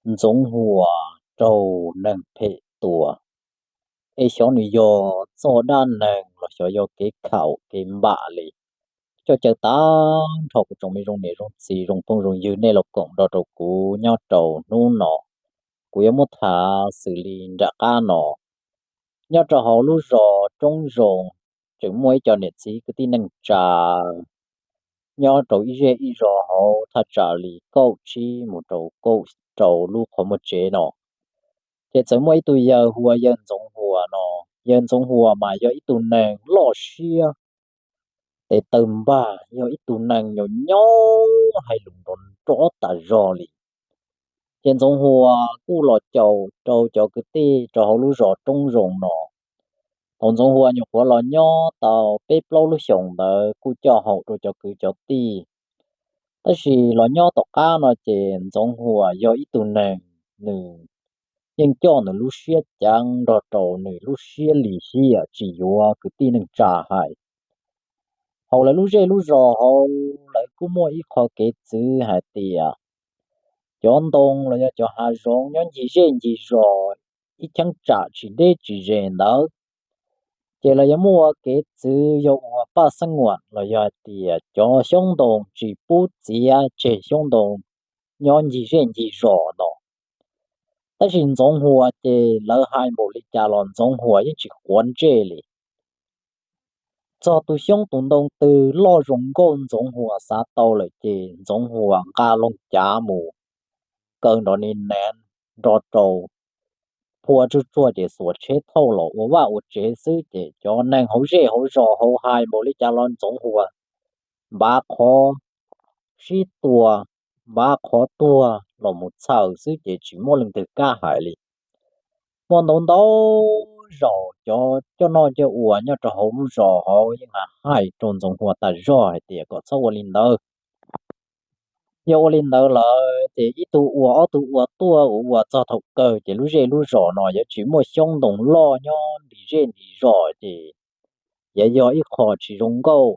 Ntxoov Huas raug neeg phem tua. Es xyov nws yog txoj dab neeg los xyov yog kev khaum kev npam li, coj caw tag nrho kuv tsoom me zoo niam zoo txiv zoo phooj zoo ywg nej los koom nrog rau kuv nyob rau hnub no. Kuv yuav muab tham xws li nram qab no. Nyob rau hauv lub zos Roob Zoo, tseem muaj ib co niam txiv kwv tij neej tsa nyob rau ib zej ib zos hauv thaj tsam li kaum tsib mus rau kaum rau lub qhov muag tsev no. Ces txawm muaj ib tug yawg hu ua yawg Ntxoov Huas no. Yawg Ntxoov Huas mas yog ib tug neeg loj siab, tes taw npag, yog ib tug neeg nyob nyob hais lus nrov nrov tas zog li. Ces Ntxoov Huas kuj los caum rau cov kwv tij rau hauv lub zos Roob Zoo no. Thaum Ntxoov Huas nyuam qhuav los nyob tau peb plaub lub xyoos ntawd kuj coj haum rau cov kwv cov tij. Tab sis los nyob tom qab no ces Ntxoov Huas yog ib tug neeg, nws yeej coj nws lub siab ceev nrog rau nws lub siab lim hiam tsis yuav kwv tij neej tsa hais. Hauv lawv lub zej lub zos hauv lawv kuj muaj ib qho kev txwv hais tias cov ntoo los yog cov hav zoov nyob ncig zej ncig zos ib cheeb tsam tsis deb tsis ze ntawd, ces lawv yuav muaj ua kev txwv yog ua paj xab nguam los yog hais tias cov xyoob ntoo tsis pub txiav tseg xyoob ntoo nyob ncig zej ncig zos no. Tab sis Ntxoov Huas ces lawv hais npaum li cas los Ntxoov Huas yeej tsis quav ntsej li. Txog tus xyoob tus ntoo twg loj zoo nkauj Ntxoov Huas xav tau lawm ces Ntxoov Huas nqa loo cav mus kaw nrov ni nev nrog rau phua tsuag tsuag ces xuas tsheb thauj los ua vaj ua tsev xwb ces cov neeg hauv zej hauv zos hauv hais npaum li cas los Ntxoov Huas npav qhov sib tua, npav qhov tuag los mus txhaws xwb ces tsis muaj leej twg kam hais li. Muaj ntau ntau zaus cov coj noj coj ua nyob rau hauv lub zos hauv yeej hais rau Ntxoov Huas tas zog hais tias kom txhob ua li ntawd. Yog ua li ntawd lawm ces ib tug ua ob tug ua tuaj ua ua txog thaum kawg ces lub zej lub zos no yuav tsis muaj xyoob ntoo loj nyob nti zej nti zos ces yuav yog ib qho tsis zoo nkauj.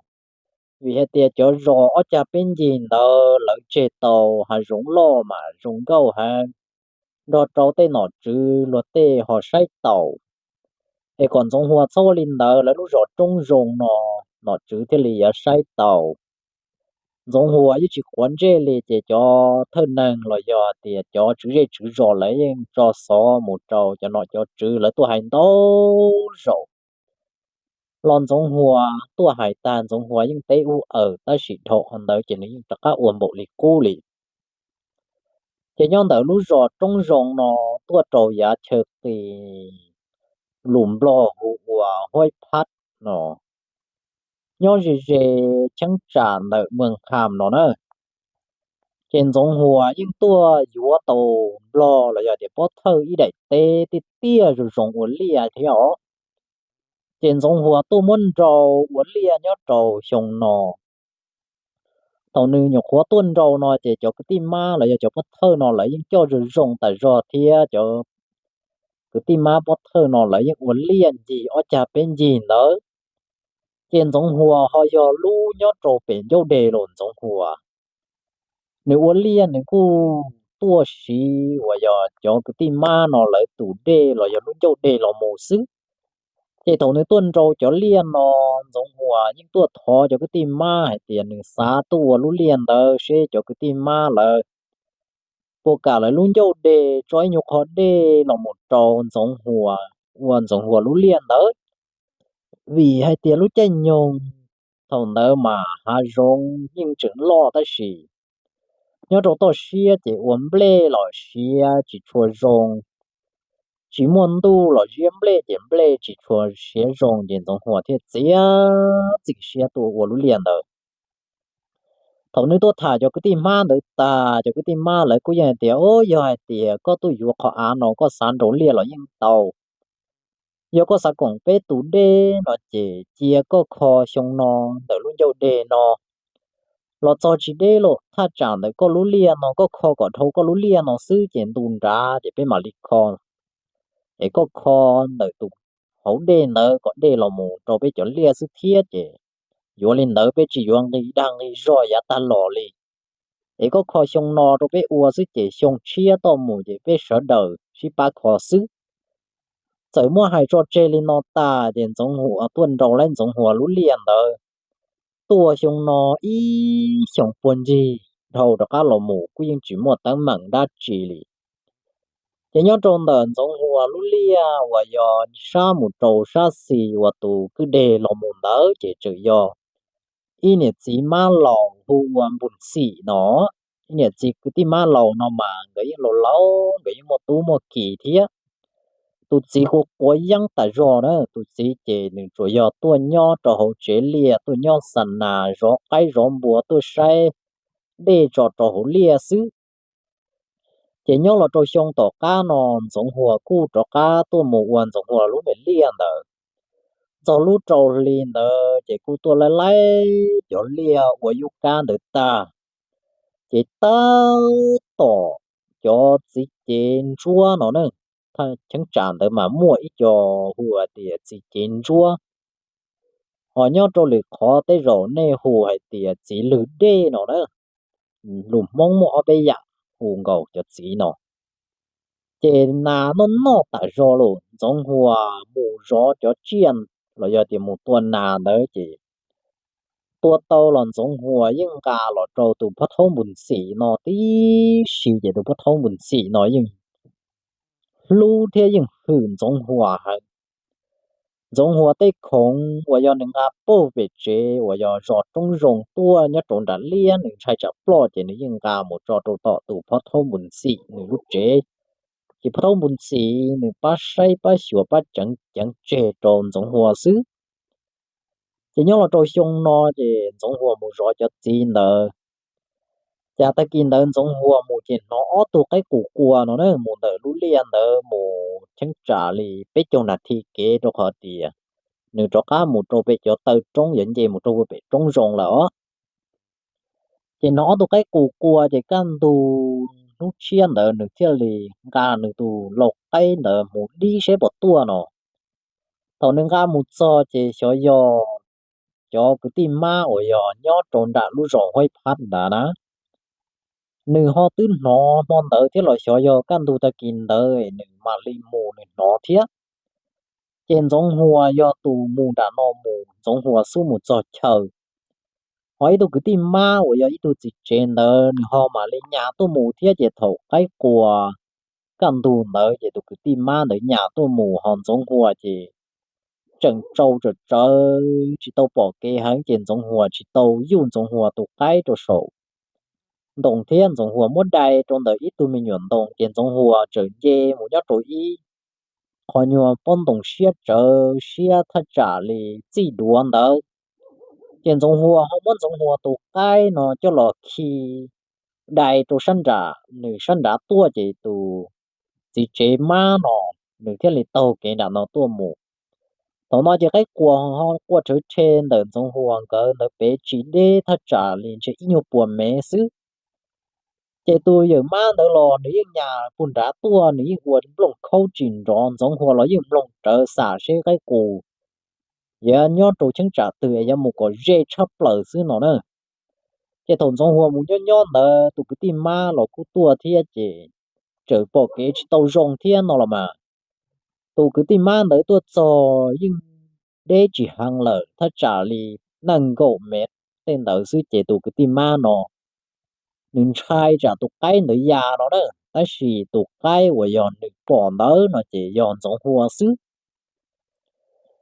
Vim hais tias cov zos ob cag peb ncig ntawd lawv tseg tau hav zoov loj mas zoo nkauj heev, nrog rau tej nom tswv luag tej ho saib taus. Es kom Ntxoov Huas txhob ua li ntawd lawv lub zos Roob Zoo no nom tswv thiaj li yuav saib taus. Ntxoov Huas yeej tsis quav ntsej li ces cov thawj neeg los yog tias cov tswv zej tswv zos lawv yeej tso xov mus rau cov nom cov tswv lawv tuaj hais ntau zaus los Ntxoov Huas tuaj hais tag Ntxoov Huas yeej teb ub aws tab sis dhau qhov ntawd ces nws yeej rov qab ua npaum li qub li. Ces nyob ntawm lub zos Roob Zoo no tuaj rau yav chaw qis lus Nplog hu ua Huaib Phab no, nyob ze ze cheeb tsam ntawm Muas Kham no na. Ces Ntxoov Huas yeej tuaj yuav tau Nplog los yog tias Pob Thawj ib daim teb tiaj tiaj zoo zoo ua liaj thiab os. Ces Ntxoov Huas tuaj muab nrau ua liaj nyob rau xyoo no. Thaum nws nyuam qhuav tuaj nrau no ces cov kwv tij mab los yog cov Pob Thawj no lawv yeej coj zoo zoo tas zog thiab cov kwv tij mab Pob Thawj no lawv yeej ua liaj ncig ob cag peb ncig ntawd. Ces Ntxoov Huas ho yog lub nyob rau pem ncauj deg los Ntxoov Huas nws ua liaj nws kuj tuaj siv uas yog cov kwv tij mab no lawv tus dej los yog lub ncauj deg los mus xwb. Ces thaum nws tuaj nrau cov liaj no, Ntxoov Huas yeej tuaj thov cov kwv tij mab hais tias nws xav tuaj ua lub liaj ntawd seb cov kwv tij mab lawv puas kam lawv lub ncauj deg tso ib nyuag qho dej los mus rau Ntxoov Huas ua Ntxoov Huas lub liaj ntawd. Vim hais tias lub caij nyoog thaum ntawd mas hav zoov yeej tseem loj tab sis nyob rau toj siab ces ua nplej los siav tsis tshua zoo, tsis muaj ntuj los ziab nplej ces nplej tsis tshua siav zoo ces Ntxoov Huas thiaj txiav txim siab tuaj ua lub liaj ntawd. Thaum nws tuaj tham cov kwv tij mab ntawd tag, cov kwv tij mab lawv kuj yeej hais tias, o, yog hais tias koj tuaj yuav qhov av no koj xav nrau liaj los yeej tau. Yog koj xav koom peb tus dej no ces cia koj kho xyoo no ntawm lub ncauj deg no los txog tsis deb los thaj tsam ntawm koj lub liaj no koj kho kom dhau koj lub liaj no xwb ces ntu nrad ces peb mam li kho. Es koj kho ntawm tus hauv dej ntawd kom dej los mus rau peb cov liaj xwb thiab ces yuav li ntawd peb tsis yuav nqi dag nqi zog yav tag los li. es koj kho xyoo no rau peb ua xwb ces xyoo tshiab tuaj mus ces peb sawv daws sib pab kho xwb. Txawm muab hais tso tseg li no tas ces Ntxoov Huas tuaj nrau lawm Ntxoov Huas lub liaj ntawd. Tuaj xyoo no ib xyoos puag ncig dhau rov qab los mus kuj yeej tsis muaj teeb meem dab tsi li. Ces nyob rau ntawm Ntxoov Huas lub liaj uas yog sab mus rau sab xis uas tus kwj deg los mus ntawd ces tseem yog ib niam txiv mab laus hu ua Npus Ntxim no. Ib niam txiv kwv tij mab laus no mas nkawd yeej laus laus, nkawd yeej muaj tub muaj ki thiab. Tus txiv kuj quav yeeb tas zog na, tus txiv ces nws tsuas yog tuaj nyob rau hauv tsev liaj, tuaj nyob xa nas, zov qaib zov npua, tuaj saib dej tso rau hauv liaj xwb. Ces nyob los rau xyoo tom qab no Ntxoov Huas kuj rov qab tuaj mus ua Ntxoov Huas lub me liaj ntawd. Txog lub rau hli ntawd ces kuj tuaj laij laij cov liaj ua yub kab ntawd tag, ces tab tom cov txiv cev ntsuab no na, cheeb tsam ntawd mas muaj ib co hu hais tias txiv cev ntsuab, ho nyob rau lwm qhov tej zaum nej hu hais tias txiv lwg dej no na. Lus Hmoob muaj ob peb yam hu nkaus cov txiv no. Ces nas noj noj tas zog lawm, Ntxoov Huas mus zov cov tsiaj los yog tias mus tua nas ntawd ces tua tau los Ntxoov Huas yeej nqa los rau tus phob thaub Npus Ntxim no tib si, ces tus phob thaub Npus Ntxim no yeej hlub thiab yeej hwm Ntxoov Huas heev. Ntxoov Huas tej khoom uas yog nws nqa puag pem tsev uas yog zos Roob Zoo tuaj nyob rau nram liaj, nws ntshai tsam ploj ces nws yeej nqa mus tso rau tom tus phob thaub Npus Ntxim nws lub tsev. Ces phob thaub Npus Ntxim nws pab saib pab xyuas pab ceev ceev tseg rau Ntxoov Huas xwb. Ces nyob los rau xyoo no ces Ntxoov Huas mus zov cov txiv ntawd, cas tag kis ntawd Ntxoov Huas mus ces hnov ob tug qaib qus qua no na, mus ntawm lub liaj ntawd mus cheeb tsam li peb caug nas this kev, rau qhov tias nws rov qab mus rau pem cov taw roob, yuav nce mus rau pem Roob Zoo lawm os. Ces hnov ob tug qaib qus qua ces kaj ntug hnub tshiab ntawd nws thiaj li nqa nws tus lau qaib ntawd mus dib seb puas tuaj no. Thaum nws nqa mus txog ces xyov yog cov kwv tij mab uas yog nyob rau nram lub zos Huaib Phab ntawd na, nws ho twb hnov hmo ntawd thiab los xyov yog kaj ntug tag kis ntawd nws mam li mus nws hnov thiab. Ces Ntxoov Huas yog tus mus nram no mus, Ntxoov Huas xub mus txog chaw, ho ib tug kwv tij mab uas yog ib tug txiv tsev ntawd nws ho mam li nyas tuaj mus thiab. Ces thaum qaib qua kaj ntug ntawd ces tus kwv tij mab ntawd nyas tuaj mus, ho Ntxoov Huas ces tseem tsau tsawm tsawv tsis tau pom kev heev, ces Ntxoov Huas tsis tau yuj Ntxoov Huas tus qaib rau saum ntoo thiab Ntxoov Huas muab dai rau ntawm ib tug me nyuam ntoo, ces Ntxoov Huas tseem nce mus nyob rau ib qho nyuag pob ntoo siab tsawv siab thaj tsam li txij duav ntawd. Ces Ntxoov Huas ho muab Ntxoov Huas tus qaib no coj los khi dai rau sab nram, nws sab nrad tuaj, ces tus txiv tsev mab no nws thiaj li taug kev nram no tuaj mus. Thaum no ces qaib qua ho qua rhawv rhe ntawm Ntxoov Huas nkawd ntawd pem tsis deb, thaj tsam li ntshe ib nyuag puas mev xwb. Ces tus yawm mab ntawd los nws yeej nyas puag nrad tuaj, nws yeej ua nplooj khaub tsis nrov, Ntxoov Huas los yeej mloog rawv xam seb qaib qus yuav nyob rau cheeb tsam twg es yuav mus kom ze tshaj plaws xwb no na. Ces thaum Ntxoov Huas mus nyob nyob ntawd tus kwv tij mab los kuj tuaj thiab, ces tseem pom kev tsis tau zoo thiab no los mas. Tus kwv tij mab ntawd tuaj txog yeej deb tsis heev lawm, thaj tsam li nees nkaum mev tej ntawd xwb, ces tus kwv tij mab no nws ntshai tsam tus qaib ntawd ya no na, tab sis tus qaib uas yog nws pom ntawd no ces yog Ntxoov Huas xwb.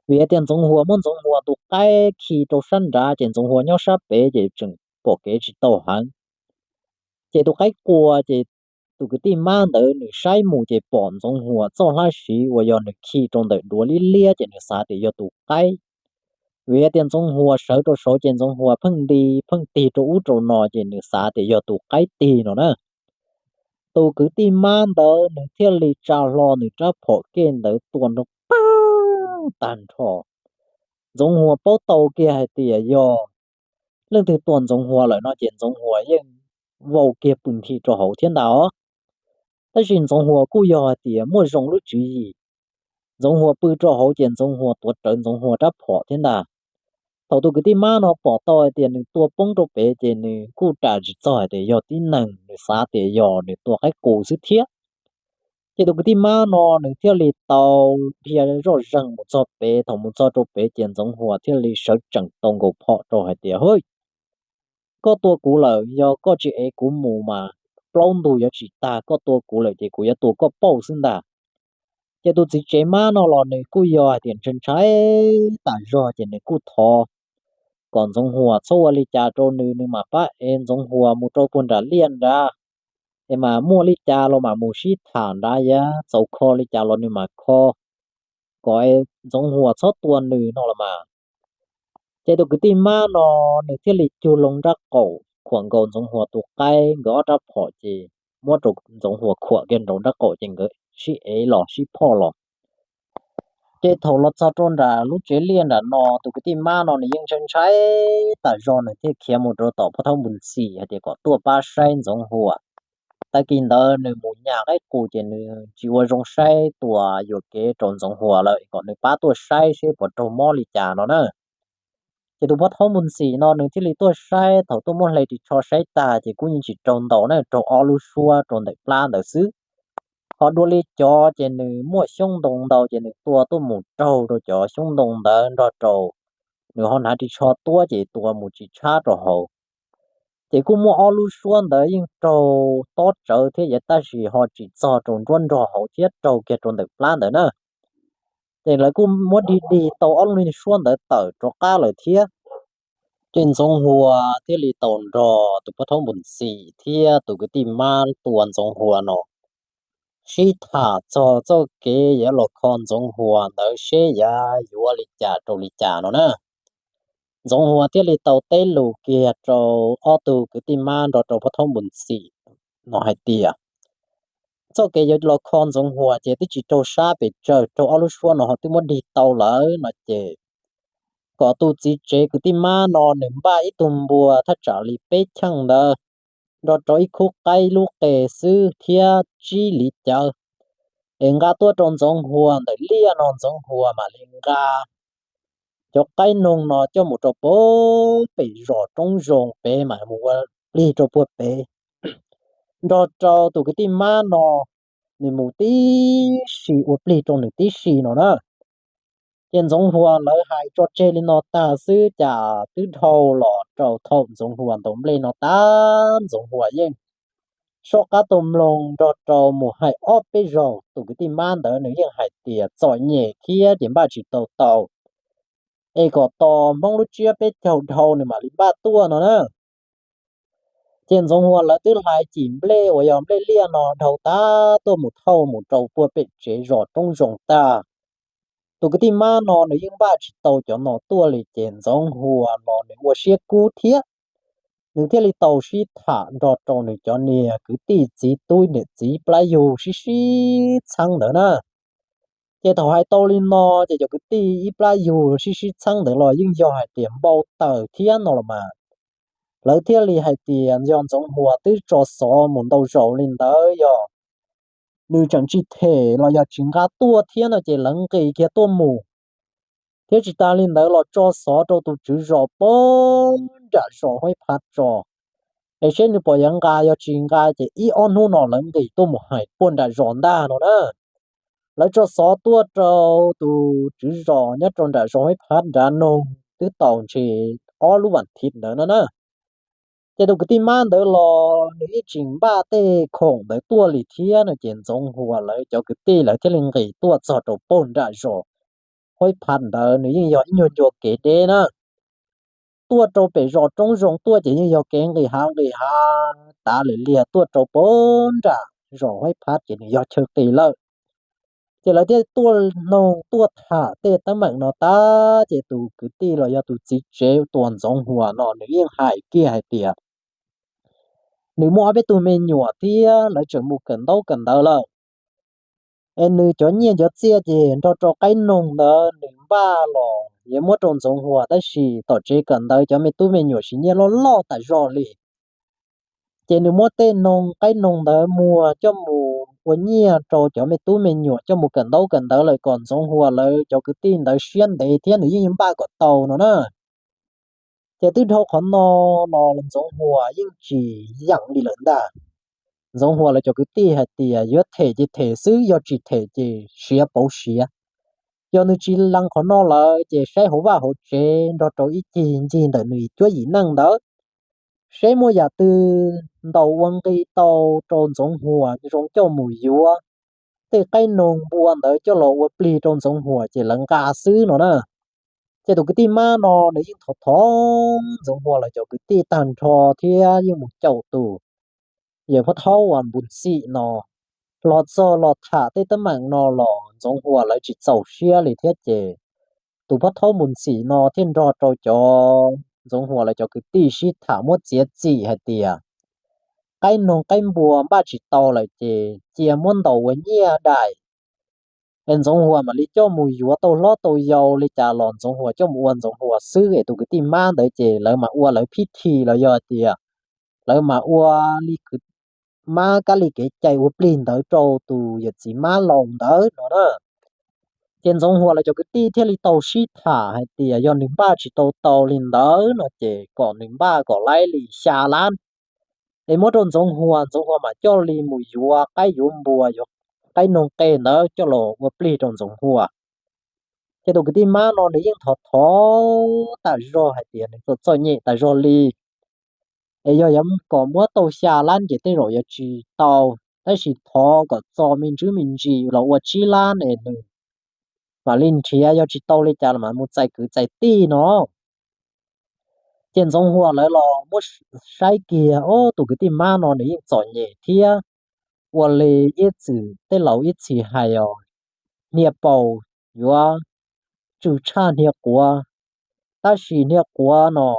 Vim hais tias Ntxoov Huas muab Ntxoov Huas tus qaib khi rau sab nrad, ces Ntxoov Huas nyob sab pem ces tseem pom kev tsis tau heev. Ces tus qaib qua ces tus kwv tij mab ntawd nws saib mus ces pom Ntxoov Huas txoj hlab siv uas yog nws khi rau ntawm duav liab liab, ces nws xav tias yog tus qaib. Vim hais tias Ntxoov Huas sawv rau saud ces Ntxoov Huas pheej nti pheej tig rau ub rau no, ces nws xav tias yog tus qaib tig no na. Tus kwv tij mab ntawd nws thiaj li tsa hlo nws rab phom kej ntawd tua nrov pag tag nrho. Ntxoov Huas paub tau kiag hais tias yog leej twg tua Ntxoov Huas lawm no, ces Ntxoov Huas yeej vau kiag pw nthi rau hauv thiab ntag os. Tab sis Ntxoov Huas kuj yog hais tias muaj zoo lub tswv yim, Ntxoov Huas pw rau hauv ces Ntxoov Huas tuav rawv Ntxoov Huas rab phom thiab ntag. Thaum tus kwv tij mab no pom tau hais tias nws tua poob rau pem ces nws kuj ras tsis txog hais tias yog tib neeg, nws xav tias yog nws tua qaib qus xwb thiab. Ces tus kwv tij mab no nws thiaj li tau dhia zoj zeeg mus txog pem. Thaum mus txog rau pem ces Ntxoov Huas thiaj li sawv tsees tau nkaus phom rau hais tias, Hwj, koj tua kuv lawm, yog koj tsis ev kuv mus mas plaub ntug yuav tsis tag, koj tua kuv lawm ces kuv yuav tua koj pauj xwb ntag. Ces tus txiv tsev mab no los nws kuj yog hais tias ntshai ntshai tas zog ces nws kuj thov kom Ntxoov Huas txhob ua li cas rau nws, nws mam pab ev Ntxoov Huas mus rau puag nram liaj nrad, es mas muaj li cas los mam mus sib tham nrad, yav txaus kho li cas los nws mam kho, kom Ntxoov Huas txhob tua nws no los mas. Ces tus kwv tij mab no nws thiaj li cug loo nraub qaum khuam nkaus Ntxoov Huas tus qaib, nkawd ob rab phom ces muab rau Ntxoov Huas khuam kiag nraum nraub qaum ces nkawd sib ev los sib phoj los. Ces thaum los txog rau nram lub tsev liaj nram no, tus kwv tij mab no nws yeej ntshai ntshai tas zog, nws thiaj khiav mus rau tom pov thawj Npus Ntxim hais tias kom tuaj pab saib Ntxoov Huas. Tag kis ntawd nws mus nyas qaib qus ces nws tsis ua zoo saib tua yuam kev rau Ntxoov Huas lawm, kom nws pab tuaj saib seb puas raug mob li cas no na. Ces tus pov thawj Npus Ntxim no nws thiaj li tuaj saib, thaum tuaj muab hle ris tsho saib tag ces kuj yeej tsis raug ntau na, raug ob lub suab rau ntawm plab ntawd xwb. Ho dua li cov ces nws muaj xyoob ntoo ntau ces nws tua tuaj mus raug rau cov xyoob ntoo ntawd nrog rau nws ho hnav ris tsho tuab ces tua mus tsis tshab rau hauv. Ces kuj muaj ob lub suab ntawd yeej raug tob tsawv thiab yav, tab sis ho tsis txog rau nruab nrog hauv thiab, raug kiag rau ntawm plab ntawd na. Ces lawv kuj muab dig dig tau ob lub suab ntawd tawm rov qab lawm thiab. Ces Ntxoov Huas thiaj li tau nrog tus pov thawj Npus Ntxim thiab tus kwv tij mab tua Ntxoov Huas no sib tham txog txoj kev yuav los kho Ntxoov Huas ntawd seb yuav yuav li cas rau li cas no na. Ntxoov Huas thiaj li tau teb lus kiag rau ob tug kwv tij mab nrog rau pov thawj Npus Ntxim no hais tias, txoj kev yuav los kho Ntxoov Huas ces twb tsis raug sab pes tsawg, raug ob lub suab no ho twb muab dig tau lawm no ces kom tus txiv tsev kwv tij mab no nws npaj ib tug npua thaj tsam li peb cheej ntawd, nrog rau ib khub qaib lub qe xwb thiab tsib hliv cawv, es nqa tuaj rau Ntxoov Huas ntawm liaj no, Ntxoov Huas mam li nqa cov qaib noog no coj mus rau puag pem zos roob zoov pem mas mus ua plig rau puag pem, nrog rau tus kwv tij mab no nws mus tib si ua plig rau nws tib si no na. Ces Ntxoov Huas lawv hais tso tseg li no tag xwb, cas twb dhau los rau thaum Ntxoov Huas ntaus nplej no tag, Ntxoov Huas yeej soj qab taug mloog nrog rau mus hais ob peb zaug, tus kwv tij mab ntawd nws yeej hais tias txom nyem thiab ces npaj tsis tau tau, es kom tos Hmoob lub tsiab peb caug dhau nws mam li npaj tuaj no na. Ces Ntxoov Huas lawv twb hlais cim nplej uas yog nplej liaj no dhau tag tuaj mus thauj mus rau puag pem tsev zos roob zoov tag. Tus kwv tij mab no nws yeej npaj tsis tau cov no tuaj li ces Ntxoov Huas los nws ua siab kub thiab, nws thiaj li tau sib tham nrog rau nws cov niag kwv tij txiv tub niam txiv plab yug sib sib txheeb ntawd na. Ces thaum hais tau li no ces cov kwv tij ib plab yug sib sib txheeb ntawd los yeej yog hais tias npau taws thiab no los mas. Lawv thiaj li hais tias yog Ntxoov Huas twb tso xov mus ntau zaus li ntawd, yog nws tseem tsis them los yog tsis nqa tuaj thiab no ces lawv nqis kiag tuaj mus. Thiab tsis tas li ntawd los tso xov rau tus tswv zos puag nram zos Huaib Phav tso, es seb nws puas yuav nqa, yog tsis nqa ces ib ob hnub no lawv nqis tuaj mus hais puag nram zos ntag no na. Lawv tso xov tuaj rau tus tswv zos nyob rau nram zos Huaib Phav nrad noog twb tau ntshe ob lub vas thiv ntawd no na. Ces tus kwv tij mab ntawd los nws yeej tsis npaj tej khoom ntawd tuaj li thiab no ces Ntxoov Huas lawv cov kwv tij lawv thiaj li nqis tuaj txog rau puag nram zos Huaib Phav ntawd, nws yeej yog ib nyuag ncua kev deb na. Tuaj rau pem zos roob zoov tuaj ces yeej yog kev nqis hav nqis hav tav lwm liag tuaj rau puag nram zos Huaib Phav ces nws yog chaw qis lawm. Ces lawv thiaj tuaj noog tuaj tham tej teeb meem no tag ces tus kwv tij los yog tus txiv tsev tua Ntxoov Huas no nws yeej hais kiag hais tias nws muaj ob peb tug me nyuam thiab lawv tseem mus kawm ntaub kawm ntawv lawm. Es nws cov nyiaj cov txiaj ces nrog rau qaib noog ntawd nws npaj los yuav muab rau Ntxoov Huas, tab sis tom tsev kawm ntawv cov me tub me nyuam siv nyiaj loj loj tas zog li. Ces nws muab tej noog qaib noog ntawd muag coj mus ua nyiaj rau cov me tub me nyuam coj mus kawm ntaub kawm ntawv lawm kom Ntxoov Huas lawv cov kwv tij ntawd siab ntev thiab nws yeej npaj kom tau no na. Ces twb dhau qhov no los Ntxoov Huas yeej tsis yeem li lawm ntag. Ntxoov Huas lawv cov kwv tij hais tias yuav them ces them xwb, yog tsis them ces siav pauv siav. Yog nws tsis lees qhov no lawm ces saib hauv vaj hauv tsev nrog rau ib cig ncig ntawm nws cuab yim neej ntawd, seb muaj yam twg ntaus ua nqi tau rau Ntxoov Huas zoo coj mus yuav tej qaib noog npua ntawd coj los ua plig rau Ntxoov Huas ces lawv nqa xwb no na. Ces tus kwv tij mab no nws yeej thov thov Ntxoov Huas lawv cov kwv tij tag nrho thiab yeej mus caum tus yawg phab thaub uas Npus Xim no los txog los tham tej teeb meem no los Ntxoov Huas lawv tsis txaus siab li thiab ces tus phab thaub Npus Xim no thiaj nrog rau cov Ntxoov Huas lawv cov kwv tij sib tham muab txiav txim hais tias qaib noog qaib npua npaj tsis tau lawm ces cia muab ntaus ua nyiaj daim es Ntxoov Huas mam li coj mus yuav tau hlob tau yau li cas los Ntxoov Huas coj mus ua Ntxoov Huas xwb es tus kwv tij mab ntawd ces lawv mam ua lawv phib thi los yog hais tias lawv mam ua li kwv mab kab li kev cai ua plig ntawd rau tus yawm txiv mab laus ntawd no na. Ces Ntxoov Huas lawv cov kwv tij thiaj li tau sib tham hais tias yog nws npaj tsis tau tau li ntawd no ces kom nws npaj kom laib li xya lab es muab rau Ntxoov Huas, Ntxoov Huas mam coj li mus yuav qaib yuav npua yuav qaib noog qe ntawd coj los ua plig rau Ntxoov Huas. Ces tus kwv tij mab no nws yeej thov thov tas zog hais tias nws txom txom nyem tas zog li es yog yuav kom muab tau xya lab ces tej zaum yuav tsis tau, tab sis thov kom txo me ntsis me ntsis los ua tsib lab es nws mam li nrhiav, yog tsis tau li cas los mam mus txais kwv txais tij no. Ces Ntxoov Huas lawv los muab saib kiag, o, tus kwv tij mab no nws yeej txom nyem thiab ua li ib txwm tej laus ib txhis hais os, hnia paus yuav tsw tshaj hnia quav, tab sis hnia quav no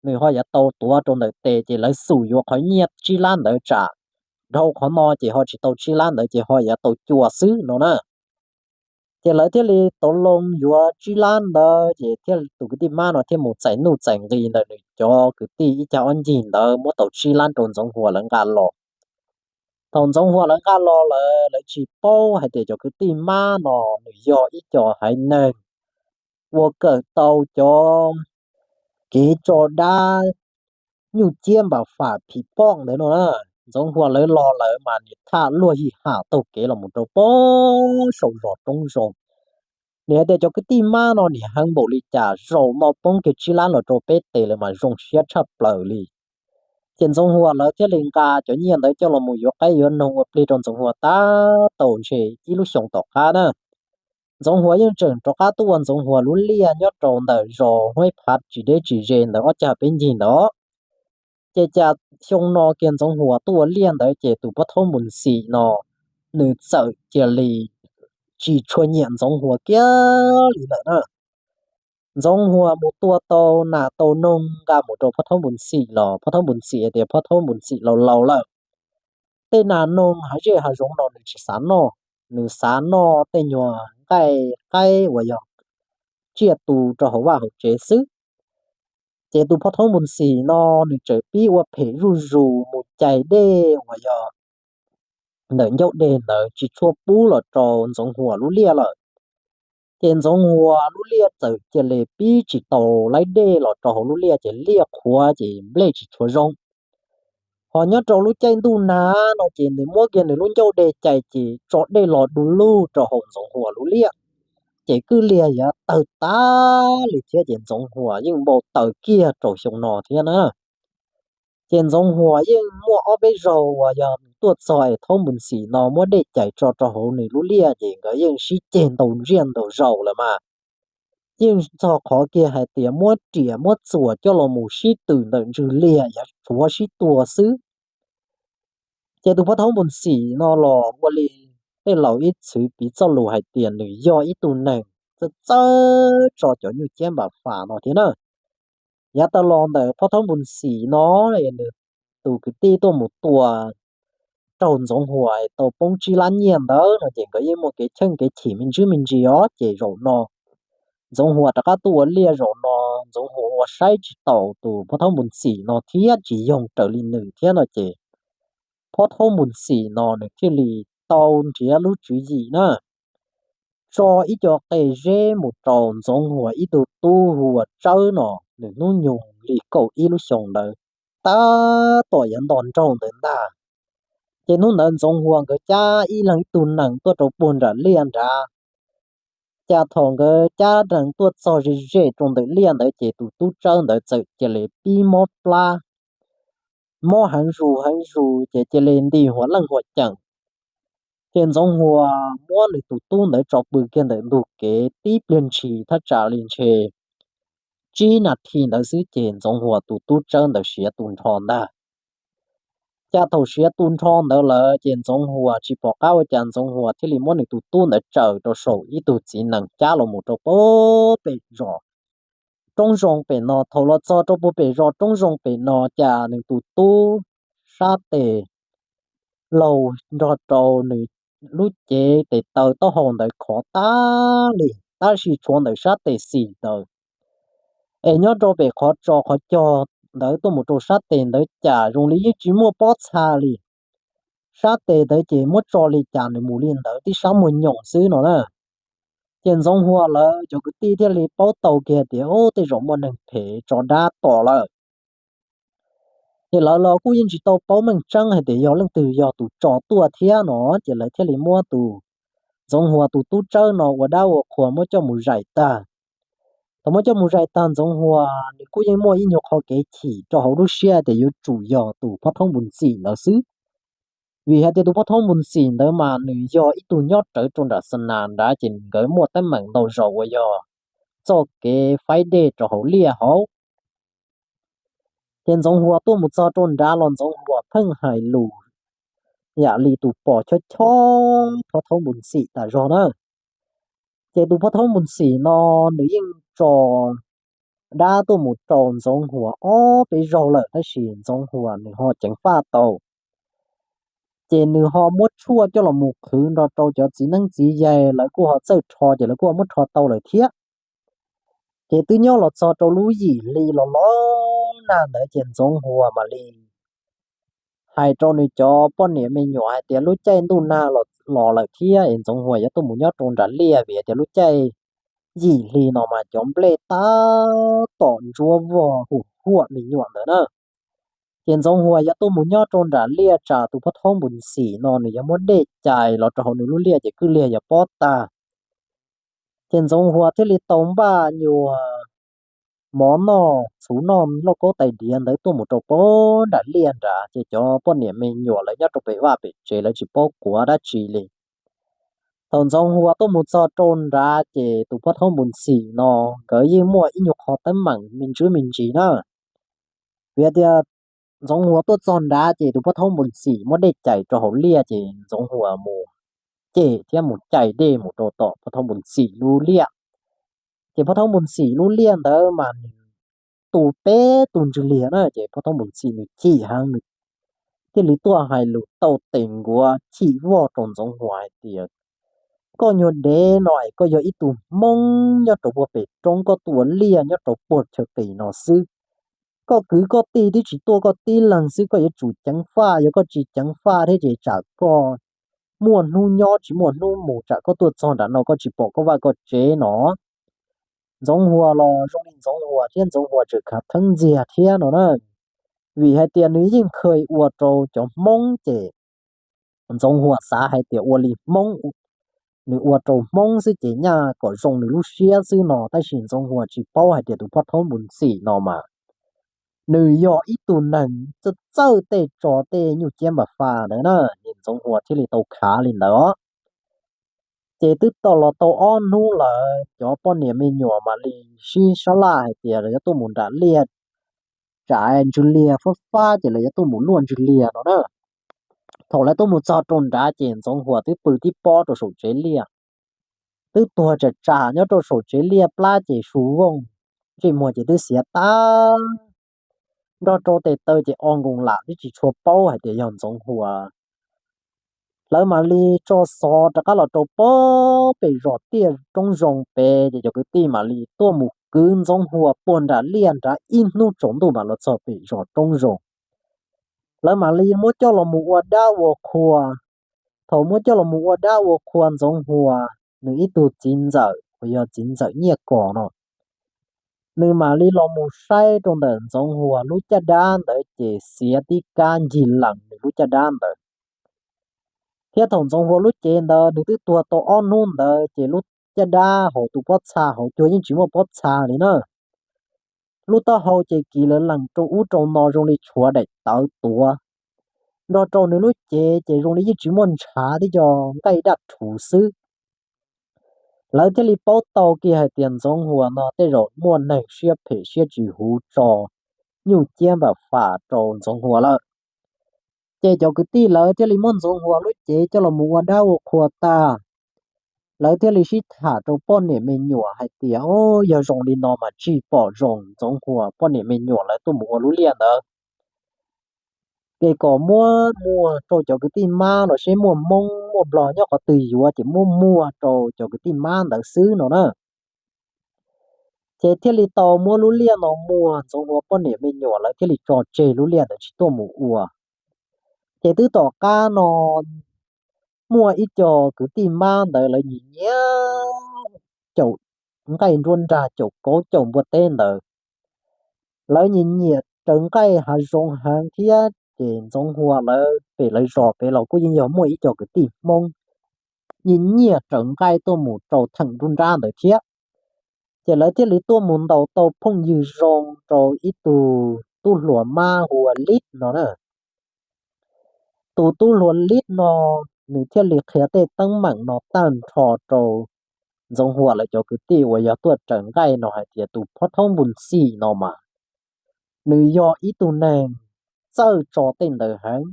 nws ho yuav tau tuav rau ntawm tes ces lawv xum yuav qhov nyiaj tsib lab ntawd tsam dhau qhov no ces ho tsis tau tsib lab ntawd ces ho yuav tau cua xwb no na. Ces lawv thiaj li tau loo yuav tsib lab ntawd ces thiaj tus kwv tij mab no thiaj mus txais nuj txais nqi ntawm nws cov kwv tij ib cag ob ncig ntawd muab tau tsib lab rau Ntxoov Huas lawv nqa los. Thaum Ntxoov Huas lawv nqa los lawm lawv tsis paub hais tias cov kwv tij mab no nws yog ib co haiv neeg ua kawm tau cov kev tso dab nyuj ciab npam fam phim poj ntawd no na. Ntxoov Huas lawv los lawm mas niam thaj luag yim ham taug kev los mus rau pem saum zos roob zoov. Nws hais tias cov kwv tij mab no niam heev npaum li cas, zaum no poob kiag tsib lab los rau peb tes lawm mas zoo siab tshaj plaws li. Ces Ntxoov Huas lawv thiaj li nqa cov nyiaj ntawd coj los mus yuav qaib yuav noog ua plig rau Ntxoov Huas tab tau ntshe ib lub xyoo tom qab na. Ntxoov Huas yeej tseem rov qab tuaj ua Ntxoov Huas lub liaj nyob rau ntawm zos Huaib Phav tsis deb tsis ze ntawd ob cag peb ncig ntawd. Ces cas xyoo no kiag Ntxoov Huas tuaj ua liaj ntawd ces tus pov thawj Npus Xim no nws txawm cia li tsis tshua nyiam Ntxoov Huas kiag li lawm na. Ntxoov Huas mus tua tau nas tau noog nqa mus rau pov thawj Npus Xim los pov thawj Npus Xim hais tias pov thawj Npus Xim laus laus lawm, tej nas noog hav zej hav zoov no nws tsis xav noj, nws xav noj tej nyuag nqaij qaib uas yog tsiaj tu rau hauv vaj hauv tsev xwb. Ces tus pov thawj Npus Xim no nws tseem pib ua phem zuj zus mus cais dej uas yog ntawm ncauj dej ntawd tsis tshua pub los rau Ntxoov Huas lub liaj lawm. Ces Ntxoov Huas lub liaj txawm cia li pib tsis tau laib dej los rau hauv lub liaj ces liaj qhuav ces nplej tsis tshua zoo. Ho nyob rau lub caij ntuj nag no ces nws muab kiag nws lub ncauj dej cais ces tso dej los du lug rau hauv Ntxoov Huas lub liaj. Ces kwj liag yuav tawg tag li thiab ces Ntxoov Huas yeej npau taws kiag rau xyoo no thiab na. Ces Ntxoov Huas yeej muaj ob peb zaug uas yog tuaj txog es thaub Npus Xim no muab dej cais tso rau hauv nws lub liaj ces nkawd yeej sib ceg ntaus ntsiaj ntaus zaus lawm mas. Yeej txog qhov kiag hais tias muab riam muab txuas coj los mus sib twm ntawm ntsws liag yuav rhuav sib tua xwb. Ces tus pov thawj Npus Xim no los ua li tej laus ib txwv piv txoj lus hais tias nws yog ib tug neeg txawj txawj tso cov nyuj ciab npam fam no thiab na. Yav tas los ntawm pov thawj Npus Xim no, nws tus kwv tij tuaj mus tua raug Ntxoov Huas tau poob tsib lab nyiaj ntawd no ces nkawd yeej muaj kev cheej kev chim me ntsis me ntsis os ces zaum no Ntxoov Huas rov qab tuaj ua liaj zaum no Ntxoov Huas ua saib tsis taus tus pov thawj Npus Xim no thiab tsis yoog raws li nws thiab no ces pov thawj Npus Xim no nws thiaj li tau nrhiav lub tswv yim na, tso ib co qe zeb mus rau Ntxoov Huas ib tug tub hu ua Tsawb no. nws hnub nyoog li kaum ib lub xyoo ntawd, tab tom yuav nto nraug ntawd ntag. Ces hnub ntawd Ntxoov Huas nkawd cab ib leeg ib tug nees tuaj rau puag nram liaj nrad. Cas thaum nkawd cab nees tuaj txog ze ze rau ntawm liaj ntawd ces tus tub tsawb ntawd txawm cia li pib mob plab, mob heev zus heev zus ces cia li nti huas leej huas ceem. Ces Ntxoov Huas muab nws tus tub ntawd tso pw kiag ntawm ntug kev tib pliag ntshis thaj tsam li ntshe tsib nas this ntawd xwb ces Ntxoov Huas tus tub tsawb ntawd siav tu nrho ntag. Cas thaum siav tu nrho ntawd lawm ces Ntxoov Huas tsis pom qab ua cas Ntxoov Huas thiaj li muab nws tus tub ntawd tsaws rau saum ib tug txiv nees cab los mus rau puag pem zos roob zoo pem no. Thaum los txog rau puag pem zos roob zoo pem no cas nws tus tub sab tes laug nrog rau nws lub cev tes taw taub hau ntawd khov tag li, tab sis tshuav ntawm sab tes xis ntawd. Es nyob rau pem qhov tso qhov cog ntawd tuaj mus rau sab tes ntawd cas zoo li yeej tsis muaj pob txha li. Sab tes ntawd ces muab tso li cas nws mus li ntawd tib sab muag nyoos xwb no na. Ces Ntxoov Huas lawv cov kwv tij thiaj li paub tau kiag tias, o, tej zaum muaj neeg phem tso dab tom lawm. Ces lawv los kuj yeej tsis tau paub meej tseeb hais tias yog leej twg yog tus tso tuaj thiab no, ces lawv thiaj li muab tus Ntxoov Huas tus tub tsawb no ua dab ua qhua muab coj mus zais tag. Thaum muab coj mus zais tag Ntxoov Huas nws kuj yeej muaj ib nyuag qho kev chim rau hauv lub siab tias yuav tsum yog tus phob thoob npus ntxim ntawd xwb. Vim hais tias tus phob thoob npus ntxim ntawd mas nws yog ib tug nyob rawv rau nram xa nas nrad ces nkawd muaj teeb meem ntau zaus uas yog txoj kev faib dej rau hauv liaj hauv. Ces Ntxoov Huas tuaj mus txog rau nrad los Ntxoov Huas pheej hais lus yam li tus pom chob chob phob thoob npus ntxim tas zog na. Ces tus phob thoob npus ntxim no nws yeej tso dab tuaj mus rau Ntxoov Huas ob peb zaug lawm tab sis Ntxoov Huas nws ho ceev faj tau. Ces nws ho muab tshuaj coj los mus qhwv nrog rau cov txiv neeb txiv yaig lawv kuj ho txawj rho ces lawv kuj ho muab rho tau lawm thiab. Ces twb nyob los txog rau lub yim hli los los nag ntawd ces Ntxoov Huas mam li hais rau nws cov poj niam me nyuam hais tias lub caij ntuj nag los lawm thiab es Ntxoov Huas yuav tuaj mus nyob rau nram liaj vim tias lub caij yim hli no mas cov nplej tab tom ntsuab vog hu huam me nyuam ntawd na. Ces Ntxoov Huas yuav tuaj mus nyob rau nram liaj tsam tus phob thoob npus ntxim no nws yuav muab dej cais los rau hauv nws lub liaj ces kwj liag yuav pob tag. Ces Ntxoov Huas thiaj li tau npaj nyuag mov noj txhuv noj lauj kaub tais diav ntawd tuaj mus rau puag nram liaj nrad ces cov poj niam me nyuam lawv nyob rau pem vaj pem tsev lawv tsis paub quav dab tsi li. Thaum Ntxoov Huas tuaj mus txog rau nrad ces tus phob thoob npus ntxim no nkawd yeej muaj ib nyuag qho teeb meem me ntsis me ntsis na. Vim tias Ntxoov Huas tuaj txog nrad ces tus phob thoob npus ntxim muab dej cais rau hauv liaj ces Ntxoov Huas mus cem thiab mus cais dej mus rau tom phob thoob npus ntxim lub liaj. Ces phob thoob npus ntxim lub liaj ntawd mas nws tu peb tug ntswg liag na ces phob thoob npus ntxim nws chim heev nws thiaj li tuaj hais lus tau tes nkuav chim voj rau Ntxoov Huas hais tias, koj nyuag dev no es koj yog ib tug Hmoob nyob rau puag pem roob koj tuaj ua liaj nyob rau puag chaw qis no xwb. Koj kwv koj tij twb tsis tuaj koj tib leeg xwb koj yuav tsum ceev faj, yog koj tsis ceev faj thiab ces tsam koj muaj hnub nyob tsis muaj hnub mus tsam koj tuaj txog nram no koj tsis pom koj vaj koj tsev no. Ntxoov Huas los zoo li Ntxoov Huas thiab Ntxoov Huas tseem khav theeb ntxiag thiab no na. Vim hais tias nws yeej kha ua rau cov Hmoob ces Ntxoov Huas xav hais tias ua li Hmoob, nws ua rau Hmoob xwb ces nyaj kom zoo nws lub siab xwb no tab sis Ntxoov Huas tsis paub hais tias tus phob thoob npus ntxim no mas nws yog ib tug neeg txawj txawj tej tso tej nyuj ciab npam fas ntawd na, ces Ntxoov Huas thiaj li tau khav li ntawd os. Ces twb tau los tau ob hnub lawm cov poj niam me nyuam mam li sib sab laj hais tias lawv yuav tuaj mus nram liaj, tsam ntswg liag fab fab ces lawv yuav tuaj mus luaj ntswg liag no na. Thaum lawv tuaj mus txog rau nrad ces Ntxoov Huas twb pw tib pob rau saum tsev liaj, twb tuag tsam tsam nyob rau saum tsev liaj plab ces su vooj, ntsej muag ces twb xiav tag, nrog rau tes taw ces o nkoos lam twb tsis tshua paub hais tias yog Ntxoov Huas. Lawv mam li tso xov rov qab los rau puag pem zos tiaj roob zoo pem ces cov kwv tij mam li tuaj mus kwv Ntxoov Huas puag nram liaj nrad ib hnub tsaus ntuj mam los txog pem zos roob zoo. Lawv mam li muab coj los mus ua dab ua qhua. Thaum muab coj los mus ua dab ua qhua Ntxoov Huas nws ib tug txiv ntxawm uas yog txiv ntxawm Nyiaj Kos no nws mam li los mus saib rau ntawm Ntxoov Huas lub caj dab ntawd ces xiav tib kab ncig lees nws lub caj dab ntawd. Thiab thaum Ntxoov Huas lub cev ntawd nws twb tuag tau ob hnub ntawd ces lub caj dab hauv tus pob txha hauv cuag yeej tsis muaj pob txha li na. Lub taub hau ces kiv lawv lees rau ub rau no zoo li tshuav daim tawv tuav, nrog rau nws lub cev ces zoo li yeej tsis muaj ntshav, tib co nqaij daj rhuv xwb. Lawv thiaj li paub tau kiag hais tias Ntxoov Huas no tej zaum muaj neeg siab phem siab tsis huv tso nyuj ciab npam fam rau Ntxoov Huas lawm. Ces cov kwv tij lawv thiaj li muab Ntxoov Huas lub cev coj los mus ua dab ua qhua tag. Lawv thiaj li sib tham rau poj niam me nyuam hais tias, o, yog zoo li no mas tsis pom zoo Ntxoov Huas poj niam me nyuam lawv tuaj mus ua lub liaj ntawd, ces kom muab muag rau cov kwv tij mab los seb muaj Hmoob muaj Nplog nyob qhov twg yuav ces muab muag rau cov kwv tij mab ntawd xwb no na. Ces thiaj li tau muab lub liaj no muag Ntxoov Huas poj niam me nyuam lawv thiaj li tso tseg lub liaj ntawd tsis tuaj mus ua. Ces twb tom qab no muaj ib co kwv tij mab ntawd lawv nyiam nyiam caum nqaij nruab nrag caum kauv caum npua teb ntawd. Lawv nyiam nyiam raws nqaij hav zoov heev thiab ces Ntxoov Huas lawv pem lawv zos pem los kuj yeej yog muaj ib co kwv tij Hmoob nyiam nyiam raws nqaij tuaj mus rau theem nruab nrab ntawd thiab. Ces lawv thiaj li tuaj mus ntaus tau phooj ywg zoo rau ib tug tub hluas mab hu ua Lib no na. Tus tub hluas Lib no nws thiaj li qhia tej teeb meem no tag nrho rau Ntxoov Huas lawv cov kwv tij uas yog tuaj raws nqaij no hais tias tus phob thaub npus xim no mas nws yog ib tug neeg txawj tso tej ntawd heev.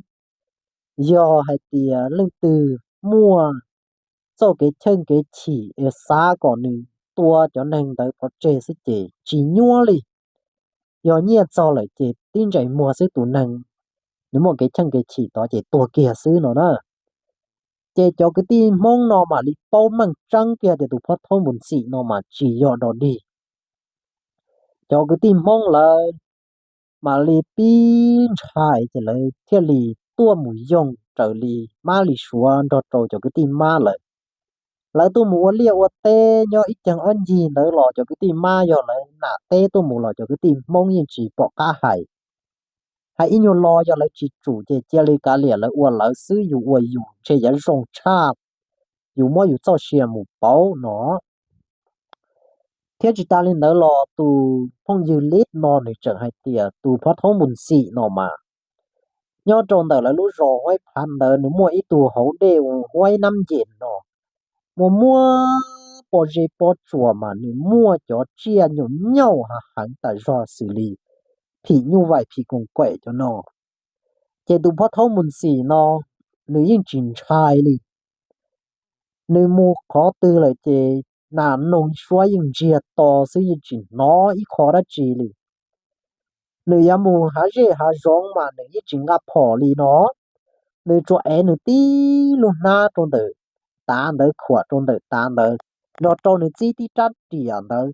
Yog hais tias leej twg muaj txoj kev cheej kev chim es xav kom nws tua cov neeg ntawd pov tseg xwb ces tsis nyuaj li. Yog nyiaj txog lawm ces tib ntsais muag xwb, tus neeg nws muaj kev cheej kev chim tod ces tuag kiag xwb no na. Ces cov kwv tij Hmoob no mam li paub meej tseeb kiag tias tus phob thaub npus xim no mas tsis yog dog dig. Cov kwv tij Hmoob lawv mam li pib ntshai ces lawv thiaj li tuaj mus yoog raws li mab li suav nrog rau cov kwv tij mab lawv. Lawv tuaj mus ua liaj ua teb nyob ib ceeg ob ncig ntawd los cov kwv tij mab yog lawv nam teb tuaj mus los cov kwv tij Hmoob yeej tsis pom qab hais. Hais ib nyuag lo yog lawv tsis tsum ces cia li kav liam lawv ua lawv xwb, yus ua yus ntshe yuav zoo tshaj yus muab yus txoj sia mus pauv no. Thiab tsis tas li ntawd los tus phooj ywg Lib no nws tseem hais tias tus phob thaub npus xim no mas nyob rau ntawm lawv lub zos Huaib Phav ntawd nws muaj ib tug hauv dej Huaib Nab Nces no, muaj muaj pob zeb pob tsuas mas nws muaj cov tsiaj nyuam nyaum hav heev tas zog xws li phim nyuj vaim phim koos kaim cov no. Ces tus phob thaub npus xim no nws yeej tsis ntshai li. Nws mus qhov twg lawm ces nas noog suab yeej ntsiag to xwb, yeej tsis hnov ib qho dab tsi li. Nws yuav mus hav zej hav zoov mas nws yeej tsis nqa phom li no. Nws tsuas ev nws tib lub hnab rau ntawm tav ntawd, khuam rau ntawm tav ntawd, nrog rau nws txib tib rab riam ntawd.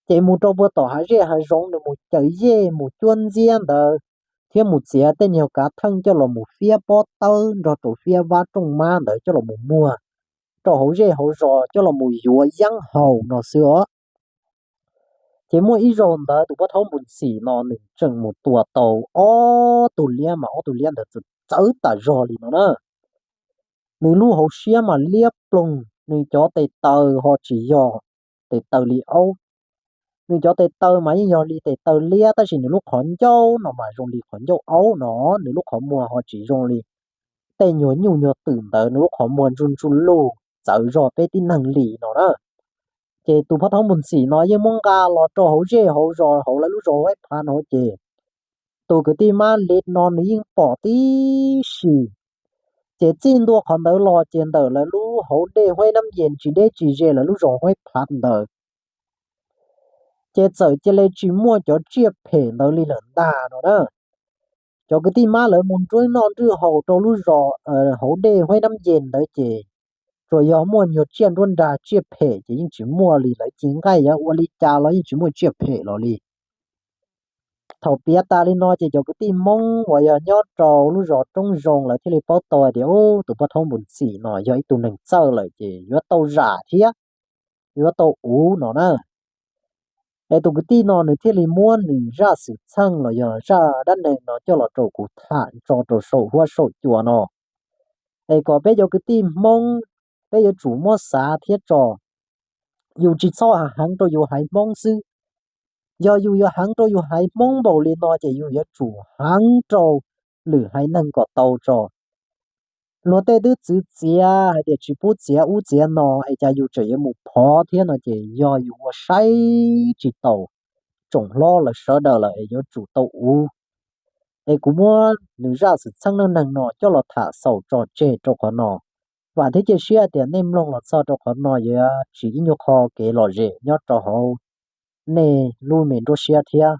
Ces mus rau puag tom hav zej hav zoov nws mus caws yej mus cuab ntxiab ntawd, thiab mus txiav tej nyuag kav theej coj los mus fiab pob tawb nrog rau fiab vab rooj mab ntawd coj los mus muag rau hauv zej hauv zos coj los mus yuav yeeb haus no xwb os. Ces muaj ib zaug ntawd tus phob thaub npus xim no nws tseem mus tua tau ob tug liab mas ob tug liab ntawd txawv txawv tas zog li no na. Nws lub hauv siab mas liab ploog, nws cov tes taw ho tsis yog tes taw li aub. Nws cov tes taw mas yeej yog li tes taw liab tab sis nws lub qhov ncauj no mas zoo li qhov ncauj aub no, nws lub qhov muag ho tsis zoo li tej nyuag nyuj nyuag twm ntawd, nws lub qhov muag ntsuj ntsuj lug txawv zog peb tib neeg li no na. Ces tus phob thaub npus xim no yeej muab nqa los rau hauv zej hauv zos hauv lawv lub zos Huaib Phav no ces tus kwv tij mab Lib no nws yeej pom tib si. Ces txij ntua qhov ntawd los ces ntawm lawv lub hauv dej Huaib Nab Nces tsis deb tsis ze lawv lub zos Huaib Phav ntawd ces txawm cia li tsis muaj cov tsiaj phem ntawd li lawm ntag no na. Cov kwv tij mab lawv mus nruab noj nruab haus rau lub zos hauv dej Huaib Nab Nces ntawd ces tsuas yog muaj nyuag tsiaj nruab nrag, tsiaj phem ces yeej tsis muaj li, lawv ci nqaij yuav ua li cas los yeej tsis muaj tsiaj phem los li. Thaum piav tas li no ces cov kwv tij Hmoob uas yog nyob rau lub zos Roob Zoo lawv thiaj li paub tau hais tias, ub, tus phob thaub npus xim no yog ib tug neeg txawj lawm ces yuav tau zam thiab yuav tau uv no na. Es tus kwv tij no nws thiaj li muab nws zaj xwm txheej los yog zaj dab neeg no coj los rau kuv tham tso rau saum huab saum cua no. Es kom peb cov kwv tij Hmoob, peb yuav tsum muab xav thiab tso. Yus tsis txhob heev rau yus haiv Hmoob xwb. Yog yus yuav heev rau yus haiv Hmoob npaum li no ces yus yuav tsum heev rau lwm haiv neeg kom tau tso. Luag tej twb txwv txiav hais tias tsis pub txiav ub txiav no es cas yus tseem yuav mus phov thiab no ces yog yus ua saib tsis taus tsoom hlob lawv sawv daws lawm es yuav tsum tau uv. Es kuv muab nws zaj xwm txheej neej neeg no coj los tham xaus tso tseg rau qhov no. Vam thiab cia siab tias nej mloog los txog rau qhov no yuav tsim ib nyuag qho kev lom zem nyob rau hauv nej lub me nruab siab thiab.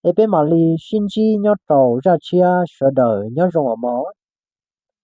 Es peb mam li sib ntsib nyob rau zaj tshiab, sawv daws nyob zoo os mog.